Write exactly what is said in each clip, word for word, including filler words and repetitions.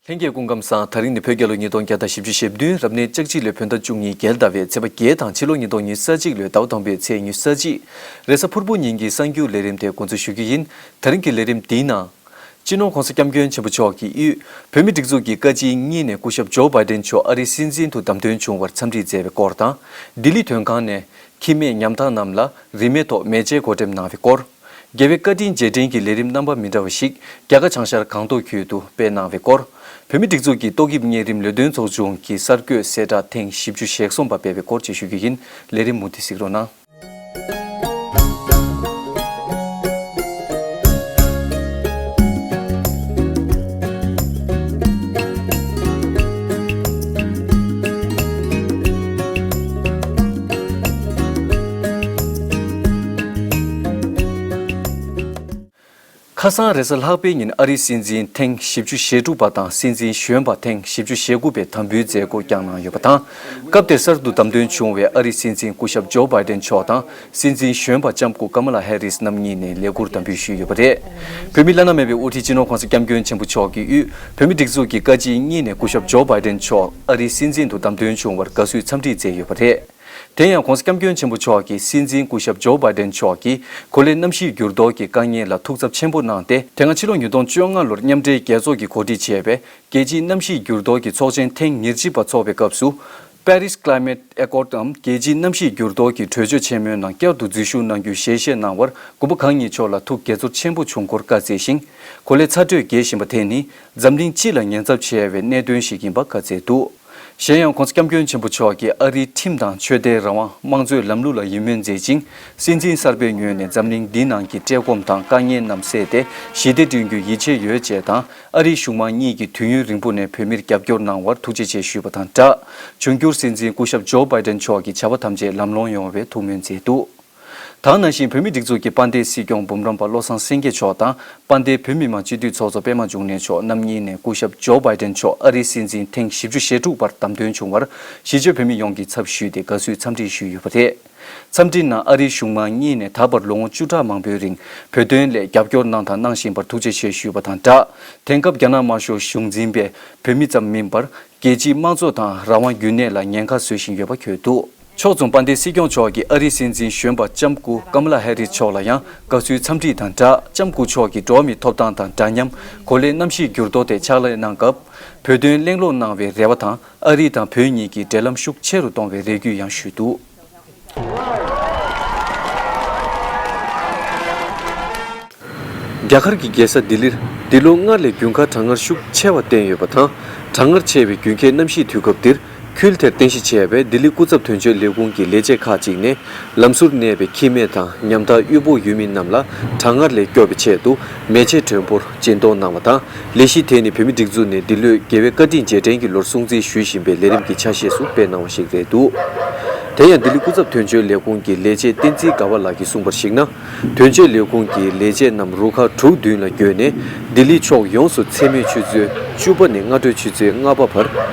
ལྷན་རྒྱས་སྐུ་ཁམས་བཟང་། དེ་རིང་ནི་བོད་རྒྱལ་ལོ་ཉིས་སྟོང་བརྒྱ་དང་བཞི་བཅུ་ཞེ་བདུན། རབ་གནས་ལྕགས་བྱི་ལོའི་བོད་ཟླ་བཅུ་གཉིས་རྒྱལ་ཟླ་བའི་ཚེས་པ་བརྒྱད་དང་ཕྱི་ལོ་ཉིས་སྟོང་ཉི་ཤུ་རྩ་གཅིག་ལོའི་ཟླ་བ་དང་པོའི་ཚེས་ཉི་ཤུ་རྩ་གཅིག་རེས་གཟའ་ཕུར་བུ་ཉིན་གྱི་གསར་འགྱུར་ལས་རིམ་དེ་འགོ་འཛུགས་ཞུ་རྒྱུ་ཡིན། དེ་རིང་གི་ལས་རིམ་འདིའི་ནང་། སྤྱི་ནོར་༧གོང་ས་༧སྐྱབས་མགོན་ཆེན་པོ་མཆོག་གིས་དབུས་བོད་མིའི་སྒྲིག་འཛུགས་ཀྱི་བཀའ་སྤྱི་གཉིས་ནས་སྐུ་ཞབས་ཇོ་བྷའི་ཏན་མཆོག་ཨ་རིའི་སྲིད་འཛིན་དུ་བདམས་ཐོན་བྱུང་བར་འཚམས་འདྲི་མཛད་པའི་སྐོར་དང་། ལྡི་ལི་དོན་ཁང་ནས་ཁྱི་སྨད་ཉམ་ཐག་རྣམས་ལ་རིན་མེད་ཐོག་མེ་ལྕེ་བགོ་འགྲེམས་གནང་བའི་སྐོར། རྒྱལ་བའི་བཀའ་དྲིན་རྗེས་དྲན་གྱི་ལས་རིམ་རྣམ་པ་མི་འདྲ་བ་ཞིག་རྒྱ་གར་བྱང་ཤར་སྒང་ཏོག་ཁུལ་དུ་སྤེལ་གནང་བའི་སྐོར། བོད་མིའི་སྒྲིག་འཛུགས་ཀྱི་ཏོག་དབྱིབས་གཉན་རིམས་ལས་དོན་ཚོགས་ཆུང་གི་གསར་འགོད་གསལ་བསྒྲགས་ཐེངས་བཞི་བཅུ་ཞེ་གསུམ་པ་སྤེལ་བའི་སྐོར་བཅས་ཞུ་རྒྱུ་ཡིན། ལས་རིམ་མུ་མཐུད་གཟིགས་རོགས་གནང་། ཁ་སང་རེས་གཟའ་ལྷག་པའི་ཉིན་ཨ་རིའི་སྲིད་འཛིན་ཐེངས་བཞི་བཅུ་ཞེ་དྲུག་པ་དང་སྲིད་འཛིན་གཞོན་པ་ཐེངས་བཞི་བཅུ་ཞེ་དགུ་པའི་དམ་འབུལ་མཛད་སྒོ་བསྐྱངས་གནང་ཡོད་པ་དང་། སྐབས་དེར་གསར་དུ་བདམས་ཐོན་བྱུང་བའི་ཨ་རིའི་སྲིད་འཛིན་སྐུ་ཞབས་ཇོ་བྷའི་ཏན་མཆོག་དང་སྲིད་འཛིན་གཞོན་པ་ལྕམ་སྐུ་ཀ་མ་ལ་ཧེ་རིས་རྣམ་གཉིས་ནས་ལས་འཁུར་དམ་འབུལ་ཞུས་ཡོད་པ་རེད། བོད་མིའི་བླ་ན་མེད་པའི་དབུ་ཁྲིད་སྤྱི་ནོར་༧གོང་ས་༧སྐྱབས་མགོན་ཆེན་པོ་མཆོག་གིས་དབུས་བོད་མིའི་སྒྲིག་འཛུགས་ཀྱི་བཀའ་སྤྱི་གཉིས་ནས་སྐུ་ཞབས་ཇོ་བྷའི་ཏན་མཆོག་ཨ་རིའི་སྲིད་འཛིན་དུ་བདམས་ཐོན་བྱུང་བར་དགའ་བསུའི་འཚམས་འདྲི་མཛད་ཡོད་པ་རེད། དེ་ཡང་༧གོང་ས་༧སྐྱབས་མགོན་ཆེན་པོ་མཆོག་གིས་སྲིད་འཛིན་སྐུ་ཞབས་ཇོ་བྷའི་ཏན་མཆོག་གིས་གོ་ལའི་གནམ་གཤིས་འགྱུར་ལྡོག་གི་དཀའ་ངལ་ལ་ཐུགས་འཚབ་ཆེན་པོ་གནང་སྟེ། དེ་སྔ་ཕྱི་ལོ་ཉིས་སྟོང་བཅོ་ལྔ་ལོར་མཉམ་འབྲེལ་རྒྱལ་ཚོགས་ཀྱིས་གོ་སྒྲིག་བྱས་པའི་རྒྱལ་སྤྱིའི་གནམ་གཤིས་འགྱུར་ལྡོག་གི་ཚོགས་ཆེན་ཐེངས་ཉེར་གཅིག་པ་འཚོགས་པའི་སྐབས་སུ། Paris Climate Accord འམ་རྒྱལ་སྤྱིའི་གནམ་གཤིས་འགྱུར་ལྡོག་གི་གྲོས་ཆོད་ཆེན་མོའི་ནང་བསྐྱར་དུ་འཛུལ་ཞུགས་གནང་རྒྱུའི་ཞལ་བཞེས་གནང་བར་མགོན་པོ་གང་ཉིད་མཆོག་ལ་ཐུགས་དགྱེས་ཚོར་ཆེན་པོ་བྱུང་སྐོར་བཀའ་སྩལ་ཞིང་། གོ་ལའི་ཚ་དྲོད་རྒྱས་བཞིན་པ་དེ་ནི་འཛམ་གླིང་སྤྱི་ལ་ཉེན་ཚབས་ཆེ་བའི་གནད་དོན་ཞིག་ཡིན་པ་བཀའ་སྩལ་འདུག་གཞན་ཡང་༧གོང་ས་༧སྐྱབས་མགོན་ཆེན་པོ་མཆོག་གིས་ཨ་རིའི་ཁྲིམས་དང་ཆོས་དད་རང་དབང་། དམངས་གཙོའི་ལམ་ལུགས་ལ་ཡིད་སྨོན་མཛད་ཅིང་། སྲིད་འཛིན་གསར་པའི་ངོས་ནས་འཛམ་གླིང་འདིའི་ནང་གི་བཀྲེས་སྐོམ་དང་དཀའ་ངལ་རྣམས་བསལ་ཏེ་ཞི་བདེ་བསྐྲུན་རྒྱུའི་ཡིད་ཆེས་ཡོད་ཅེས་དང་། ཨ་རིའི་གཞུང་མང་གཉིས་ཀྱིས་དུས་ཡུན་རིང་པོ་ནས་བོད་མིར་རྒྱབ་སྐྱོར་གནང་བར་ཐུགས་རྗེ་ཆེ་ཞུས་པ་དང་སྦྲགས། འབྱུང་འགྱུར་སྲིད་འཛིན་སྐུ་ཞབས་ཇོ་བྷའི་ཏན་མཆོག་གི་བྱ་བ་ཐམས་ཅད་ལམ་ལྷོང་ཡོང་བའི་ཐུགས་སྨོན་མཛད་འདུག་དེ་ནང་བཞིན་བོད་མིའི་སྒྲིག་འཛུགས་ཀྱི་དཔལ་ལྡན་སྲིད་སྐྱོང་འབུམ་རམས་པ་བློ་བཟང་སེང་གེ་མཆོག་དང་། དཔལ་ལྡན་བོད་མི་མང་སྤྱི་འཐུས་ཚོགས་གཙོ་པད་མ་འབྱུང་གནས་མཆོག་རྣམ་གཉིས་ནས་སྐུ་ཞབས་ཇོ་བྷའི་ཏན་མཆོག་ཨ་རིའི་སྲིད་འཛིན་ཐེངས་བཞི་བཅུ་ཞེ་དྲུག་པར་བདམས་ཐོན་བྱུང་བར་གཞིས་བྱེས་བོད་མི་ཡོངས་ཀྱི་ཚབ་ཞུས་ཏེ་དགའ་བསུའི་འཚམས་འདྲི་ཞུས་ཡོད་པ་རེད། འཚམས་འདྲིའི་ནང་ཨ་རིའི་གཞུང་མང་གཉིས་ནས་ད་བར་ལོ་ངོ་བཅུ་ཕྲག་མང་པོའི་རིང་བོད་དོན་སླད་རྒྱབ་སྐྱོར་གནང་དང་གནང་བཞིན་པར་ཐུགས་རྗེ་ཆེ་ཞུས་པ་དང་སྦྲགས། དེང་སྐབས་རྒྱ་ནག་དམར་ཤོག་གཞུང་འཛིན་པས་བོད་མི་ཙམ་མིན་པར་རྒྱལ་སྤྱིའི་དམངས་གཙོ་དང་རང་དབང་རྒྱུན་གནས་ལ་ཉེན་ཁ་བཟོ་བཞིན་ཡོད་པ་འཁོད་འདུག་ཕྱོགས་མཚུངས་དཔལ་ལྡན་སྲིད་སྐྱོང་མཆོག་གིས་ཨ་རིའི་སྲིད་འཛིན་གཞོན་པ་ལྕམ་སྐུ་ཀ་མ་ལ་ཧེ་རིས་མཆོག་ལ་ཡང་དགའ་བསུའི་འཚམས་འདྲི་དང་སྦྲགས། ལྕམ་སྐུ་མཆོག་གིས་འགྲོ་བ་མིའི་ཐོབ་ཐང་དང་འདྲ་མཉམ། གོ་ལའི་གནམ་གཤིས་འགྱུར་ལྡོག་ཐད་ཕྱག་ལས་གནང་སྐབས། བོད་དོན་གླེང་སློང་གནང་བའི་རེ་བ་དང་། ཨ་རི་དང་བོད་གཉིས་ཀྱི་འབྲེལ་ལམ་ཤུགས་ཆེ་རུ་གཏོང་བའི་རེ་སྐུལ་ཡང་ཞུས་འདུག་རྒྱ་གར་གྱི་རྒྱལ་ས་ལྡི་ལིར་འདི་ལོ་སྔར་ལས་དགུན་ཁ་གྲང་ངར་ཤུགས་ཆེ་བ་བསྟན་ཡོད་པ་དང་། གྲང་ངར་ཆེ་བའི་དགུན་ཁའི་གནམ་གཤིས་དུས་སྐབས་འདིར། ཁུལ་དེར་རྟེན་གཞི་བྱས་པའི་ལྡི་ལི་སྐུ་ཚབ་དོན་གཅོད་ལས་ཁུངས་ཀྱི་ལས་བྱེད་ཁག་ཅིག་ནས། ལམ་ཟུར་གནས་པའི་ཁྱི་སྨད་དང་ཉམ་ཐག་དབུལ་པོ་ཡུལ་མི་རྣམས་ལ་གྲང་ངར་ལས་སྐྱོབ་པའི་ཆེད་དུ་མེ་ལྕེ་དྲོན་པོར་སྦྱིན་གཏོང་གནང་བ་དང་། ལས་གཞི་དེ་ནི་བོད་མིའི་སྒྲིག་འཛུགས་ནས་འདི་ལོའི་རྒྱལ་བའི་བཀའ་དྲིན་རྗེས་དྲན་གྱི་ལོར་སྲུང་བརྩི་ཞུ་བཞིན་པའི་ལས་རིམ་གྱི་ཆ་ཤས་སུ་སྤེལ་གནང་བ་ཞིག་རེད་འདུག་དེ་ཡང་ལྡི་ལི་སྐུ་ཚབ་དོན་གཅོད་ལས་ཁུངས་ཀྱི་ལས་བྱེད་བསྟན་འཛིན་དགའ་བ་ལགས་ཀྱིས་གསུངས་པར་གཞིགས་ན། དོན་གཅོད་ལས་ཁུངས་ཀྱི་ལས་བྱེད་རྣམས་རུ་ཁག་དྲུག་བདུན་ལ་བགོས་ནས། ལྡི་ལི་ཕྱོགས་ཡོངས་སུ་མཚན་མོའི་ཆུ་ཚོད་བཅུ་པ་ནས་སྔ་དྲོའི་ཆུ་ཚོད་ལྔ་པ་བར།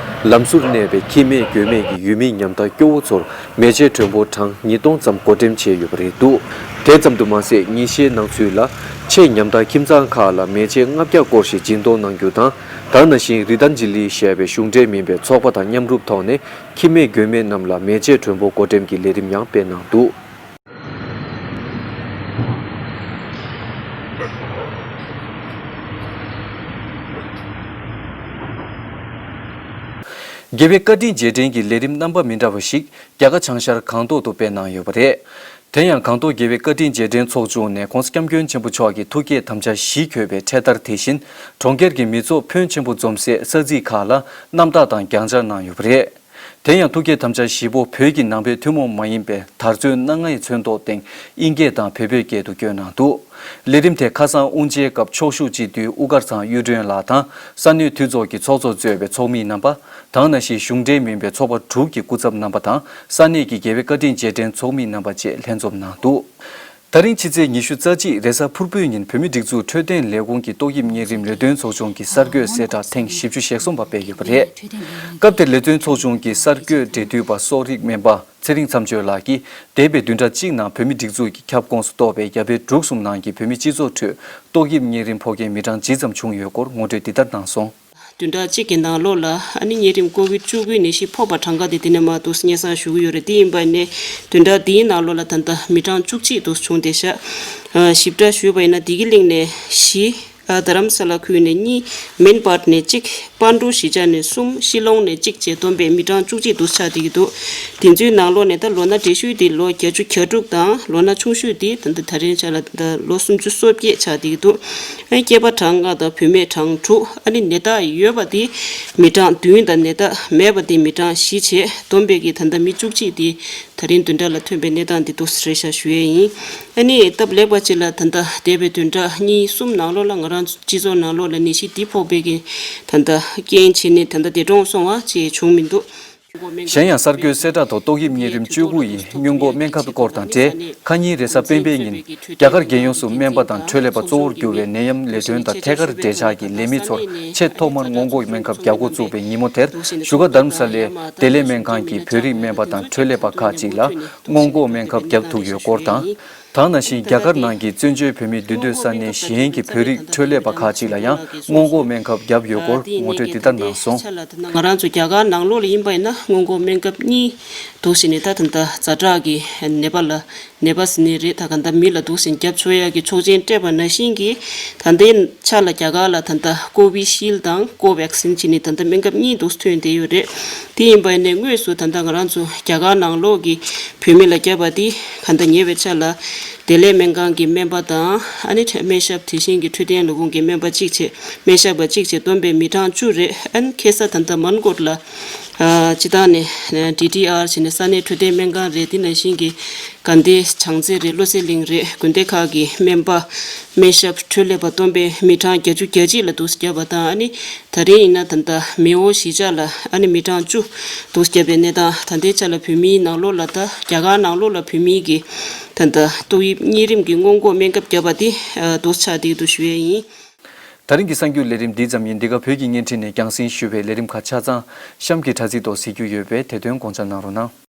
ལམ་ཟུར་གནས་པའི་ཁྱི་སྨད་མགོན་སྨད་ཀྱི་ཡུལ་མི་ཉམ་ཐག་སྐྱོ་བོ་ཚོར་མེ་ལྕེ་དྲོན་པོ་གྲངས་ཉིས་སྟོང་ཙམ་བགོ་འགྲེམས་བྱས་ཡོད་པ་རེད་འདུག་དེ་ཙམ་དུ་མ་ཟད། ཉིན་ཤས་ནང་ཚུད་ལ། ཆེས་ཉམ་ཐག་ཁྱིམ་ཚང་ཁག་ལ་མེ་ལྕེ་ལྔ་བརྒྱ་སྐོར་ཞིག་སྦྱིན་གཏོང་གནང་རྒྱུ་དང་། དེ་ནང་བཞིན་རི་ཏན་ཇི་ལི་ཞེས་པའི་གཞུང་འབྲེལ་མིན་པའི་ཚོགས་པ་དང་མཉམ་རུབ་ཐོག་ནས། ཁྱི་སྨད་མགོན་སྨད་རྣམས་ལ་མེ་ལྕེ་དྲོན་པོ་བགོ་འགྲེམས་ཀྱི་ལས་རིམ་ཡང་སྤེལ་གནང་འདུག་རྒྱལ་བའི་བཀའ་དྲིན་རྗེས་དྲན་གྱི་ལས་རིམ་རྣམ་པ་མི་འདྲ་བ་ཞིག་རྒྱ་གར་བྱང་ཤར་སྒང་ཏོག་ཏུ་སྤེལ་གནང་ཡོད་པ་རེད། དེ་ཡང་སྒང་ཏོག་རྒྱལ་བའི་བཀའ་དྲིན་རྗེས་དྲན་ཚོགས་ཆུང་ནས་༧གོང་ས་༧སྐྱབས་མགོན་ཆེན་པོ་མཆོག་གི་ཐུགས་བསྐྱེད་དམ་བཅའ་བཞི་འཁོད་པའི་འཕྲེད་དར་དེ་བཞིན་གྲོང་ཁྱེར་གྱི་མི་ཚོགས་ཕོན་ཆེན་པོ་འཛོམས་སའི་ས་ཚིགས་ཁག་ལ་གནམ་ཐག་དང་རྒྱང་ཆར་གནང་ཡོད་པ་རེད། དེ་ཡང་ཐུགས་བསྐྱེད་དམ་བཅའ་བཞི་པོ་བོད་ཀྱི་ནང་པའི་ཐུན་མོང་མ་ཡིན་པའི་དར་ཚོན་སྣ་ལྔའི་ཚོན་མདོག་སྟེང་དབྱིན་སྐད་དང་བོད་པའི་སྐད་དུ་བཀོད་གནང་འདུག་ལས་རིམ་དེ་ཁ་སང་དབུ་འབྱེད་སྐབས་ཕྱོགས་བཞུགས་སྤྱི་འཐུས་དབུ་དཀར་ཚང་གཡུ་སྒྲོན་ལགས་དང་ས་གནས་འཐུས་ཚོགས་ཀྱི་ཚོགས་གཙོ་གཙོས་པའི་ཚོགས་མི་རྣམ་པ། དེ་ནང་བཞིན་གཞུང་འབྲེལ་མིན་པའི་ཚོགས་པ་དྲུག་གི་སྐུ་ཚབ་རྣམ་པ་དང་ས་གནས་ཀྱི་རྒྱལ་བའི་བཀའ་དྲིན་རྗེས་དྲན་ཚོགས་མི་རྣམ་པ་བཅས་ལྷན་འཛོམས་གནང་འདུག་དེ་རིང་ཕྱི་ཚེས་ཉི་ཤུ་རྩ་གཅིག་རེས་གཟའ་ཕུར་བུའི་ཉིན་བོད་མིའི་སྒྲིག་འཛུགས་འཕྲོད་བསྟེན་ལས་ཁུངས་ཀྱི་ཏོག་དབྱིབས་གཉན་རིམས་ལས་དོན་ཚོགས་ཆུང་གི་གསར་འགོད་གསལ་བསྒྲགས་ཐེངས་བཞི་བཅུ་ཞེ་གསུམ་པ་སྤེལ་ཡོད་པ་རེད། སྐབས་དེར་ལས་དོན་ཚོགས་ཆུང་གི་གསར་འགོད་འབྲེལ་མཐུད་པ་སོག་རིགས་སྨན་པ་ཚེ་རིང་མཚམས་གཅོད་ལགས་ཀྱིས། འདས་པའི་བདུན་ཕྲག་གཅིག་ནང་བོད་མིའི་སྒྲིག་འཛུགས་ཀྱི་ཁྱབ་ཁོངས་སུ་གཏོགས་པའི་རྒྱ་བལ་འབྲུག་གསུམ་ནང་གི་བོད་མིའི་སྤྱི་ཚོགས་ཁྲོད་ཏོག་དབྱིབས་གཉན་རིམས་ཕོག་མཁན་མི་གྲངས་ཇི་ཙམ་བྱུང་ཡོད་སྐོར་ངོ་སྤྲོད་འདི་ལྟར་གནང་སོང་། བདུན་ཕྲག་གཅིག་གི་ནང་ལོགས་ལ་ཨ་ནི་གཉན་རིམས་ཀོ་བིད་བཅུ་དགུའི་ནད་གཞི་ཕོག་པ་གྲངས་ཀ་དེ་དེ་ནས་མར་འདུག་སྙན་སེང་ཞུ་གི་ཡོད་རེད། དེ་ཡིན་པ་ནས་བདུན་ཕྲག་འདིའི་ནང་ལོགས་ལ་ད་ལྟ་མི་གྲངས་བཅུ་གཅིག་འདུག་བྱུང་བསྡད་ཤག་ཨ་ཞིབ་ཕྲ་ཞུས་པ་ཡིན་ན་བདེ་སྐྱིད་གླིང་ནས་བཞི། ཨ་རྡ་རམ་ས་ལ་ཁུལ་ནས་གཉིས། མན་སྦཱད་ནས་གཅིག་པན་ཌུ་གཞིས་ཆགས་ནས་གསུམ། ཤི་ལོང་ནས་གཅིག་བཅས་བསྡོམས་པས་མི་གྲངས་བཅུ་གཅིག་འདུག་ཆགས་བསྡད་ཀྱི་འདུག་དེ་ཚོའི་ནང་ལོགས་ནས་ད་ལོ་ན་བགྲེས་ཤོས་དེ་ལོ་བརྒྱད་ཅུ་གྱ་དྲུག་དང་ལོ་ན་ཆུང་ཤོས་དེ་ད་ལྟ་ད་རིང་ཆ་ལ་ད་ལོ་སུམ་ཅུ་སོ་བརྒྱད་ཆགས་བསྡད་ཀྱི་འདུག་ཨ་སྐྱེས་པ་གྲངས་ལྔ་དང་བུད་མེད་གྲངས་དྲུག་ཨ་ནི་ནད་རྟགས་ཡོད་པ་དེ་མི་གྲངས་བདུན་དང་ནད་རྟགས་མེད་པ་དེ་མི་གྲངས་བཞི་བྱས་བསྡོམས་པས་ཀྱི་ད་ལྟ་མི་བཅུ་གཅིག་དེ་ད་རིང་བདུན་ཕྲག་ལ་ཐོན་པའི་གནས་སྟངས་འདི་འདུག་སེ་རེད་ཤག་ཞུ་ཡས་ཡིན། ཨ་ནི་སྟབས་ལེགས་པ་ཅིག་ལ་ད་ལྟ་འདས་པའི་བདུན་ཕྲག་གཉིས་གསུམ་ནང་ལོགས་ལ་ང་རང་ཚོ་སྤྱི་ཚོགས་ནང་ལོགས་ལ་ནད་གཞི་འདི་ཕོག་པའི་གི་ད་ལྟ་རྐྱེན་བྱས་ནས་ད་ལྟ་འདས་གྲོངས་སོང་བ་ཅིག་བྱུང་མི་འདུག་གཞན་ཡང་གསར་འགོད་གསལ་བསྒྲགས་ཐོག་ཏོག་དབྱིབས་གཉན་རིམས་བཅུ་དགུ་ཡི་སྔོན་འགོག་སྨན་ཁབ་སྐོར་དང་འབྲེལ་ཁ་ཉིན་རེས་གཟའ་སྤེན་པའི་ཉིན་རྒྱ་གར་རྒྱལ་ཡོངས་སུ་སྨན་པ་དང་འཕྲོད་ལས་པ་གཙོ་བོར་གྱུར་བའི་ནད་ཡམས་ལས་དོན་དང་ཐད་ཀར་འབྲེལ་ཆགས་ཀྱི་ལས་མི་ཚོར་ཆེས་ཐོག་མར་སྔོན་འགོག་སྨན་ཁབ་རྒྱག་འགོ་བཙུགས་པའི་ཉིན་མོ་དེར་བཞུགས་སྒར་རྡ་རམ་ས་ལའི་བདེ་ལེགས་སྨན་ཁང་གི་བོད་རིགས་སྨན་པ་དང་འཕྲོད་ལས་པ་ཁག་ཅིག་ལ་སྔོན་འགོག་སྨན་ཁབ་བརྒྱབ་ཐུབ་ཡོད་སྐོར་དང་། ད་ག་ནང་བཞིན་རྒྱ་གར་ནང་གི་བཙན་བྱོལ་བོད་མིའི་འདུས་སྡོད་ས་གནས་གཞན་གྱི་བོད་རིགས་འཕྲོད་ལས་པ་ཁག་ཅིག་ལ་ཡང་སྔོན་འགོག་སྨན་ཁབ་བརྒྱབ་ཡོད་སྐོར་ངོ་སྤྲོད་འདི་ལྟར་གནང་སོང་། ང་རང་ཚོ་རྒྱ་གར་ནང་ལོགས་ལ་ཡིན་པ་ཡིན་ན་སྔོན་འགོག་སྨན་ཁབ་གཉིས་འདུག་ཟེར་ནས་ད་ད་ལྟ་ཛ་དྲག་གི་ནད་པ་ལ་ནད་པ་ཟེར་ནི་རེད། ད་ག་ད་མི་ལ་འདུག་ཟེར་རྒྱབ་ཆོག་ཡག་གི་ཆོག་མཆན་སྤྲད་པ་ནང་བཞིན་གྱི་ད་ལྟའི་ཆ་ལ་རྒྱ་གར་ལ་ད་ལྟ་ཀོ་བི་ཤིལ་དང་ཀོ་ཝེག་སིན་བྱས་ནས་ད་ལྟ་སྨན་ཁབ་གཉིས་འདུག་ཐོན་བསྡད་ཡོད་རེད། དེ་ཡིན་པ་ཡིན་ནའི་དངོས་སུ་ད་ལྟ་ང་རང་ཚོ་རྒྱ་གར་ནང་ལོགས་ཀྱི་བོད་མི་ལ་བརྒྱབ་པ་དེ་ག་ད་ཉེ་བའི་ཆ་ལ་བདེ་ལེགས་སྨན་ཁང་གི་སྨན་པ་དང་ཨ་ནི་སྨན་ཞབས་དེ་བཞིན་གྱི་འཕྲོད་བསྟེན་ལས་ཁུངས་ཀྱི་སྨན་པ་གཅིག་བྱས་སྨན་ཞབས་པ་གཅིག་བྱས་བསྡོམས་པའི་མི་གྲངས་བཅུ་རེད། ཨ་ནི་ཁ་སང་ད་ལྟ་མན་གོཊ་ལ་ཨ་སྤྱི་བཏང་ནས་ཌི་ཊི་ཨར་བྱས་ནས་ས་གནས་འཕྲོད་བསྟེན་སྨན་ཁང་རེད། དེ་ནང་བཞིན་གྱི་དགའ་ལྡན་བྱང་རྩེ་རེད། བློ་གསལ་གླིང་རེད། དགོན་སྡེ་ཁག་གི་སྨན་པ་སྨན་ཞབས་འཕྲོད་ལས་པ་བསྡོམས་པའི་མི་གྲངས་བརྒྱད་ཅུ་གྱ་གཅིག་ལ་འདུག་བརྒྱབ་པ་དང་ཨ་ནི་ད་རེས་ཡིན་ན་ད་ལྟ་མེའོ་གཞིས་ཆགས་ལ་ཨ་ནི་མི་གྲངས་བཅུ་འདུག་བརྒྱབ་པའི་གནས་སྟངས། ད་ལྟའི་ཆ་ལ་བོད་མིའི་ནང་ལོགས་ལ་ད་རྒྱ་གར་ནང་ལོགས་ལ་བོད་མིའི་གི་ད་ལྟ་ཏོག་དབྱིབས་གཉན་རིམས་ཀྱི་སྔོན་འགོག་སྨན་ཁབ་བརྒྱབ་པ་དེ་འདུག་ཆགས་བསྡད་འདུག་ཞུ་ཡས་ཡིན། ད་རིང་གི་གསར་འགྱུར་ལས་རིམ་འདི་ཙམ་ཡིན། འདི་ག་བོད་ཀྱི་བརྙན་འཕྲིན་ནས་རྒྱང་སྲིང་ཞུ་བའི་ལས་རིམ་ཁག་ཆ་ཚང་གཤམ་གྱི་དྲ་ཚིགས་ཐོག་གཟིགས་རྒྱུ་ཡོད་པས་དེ་དོན་དགོངས་འཇགས་གནང་རོགས་གནང་།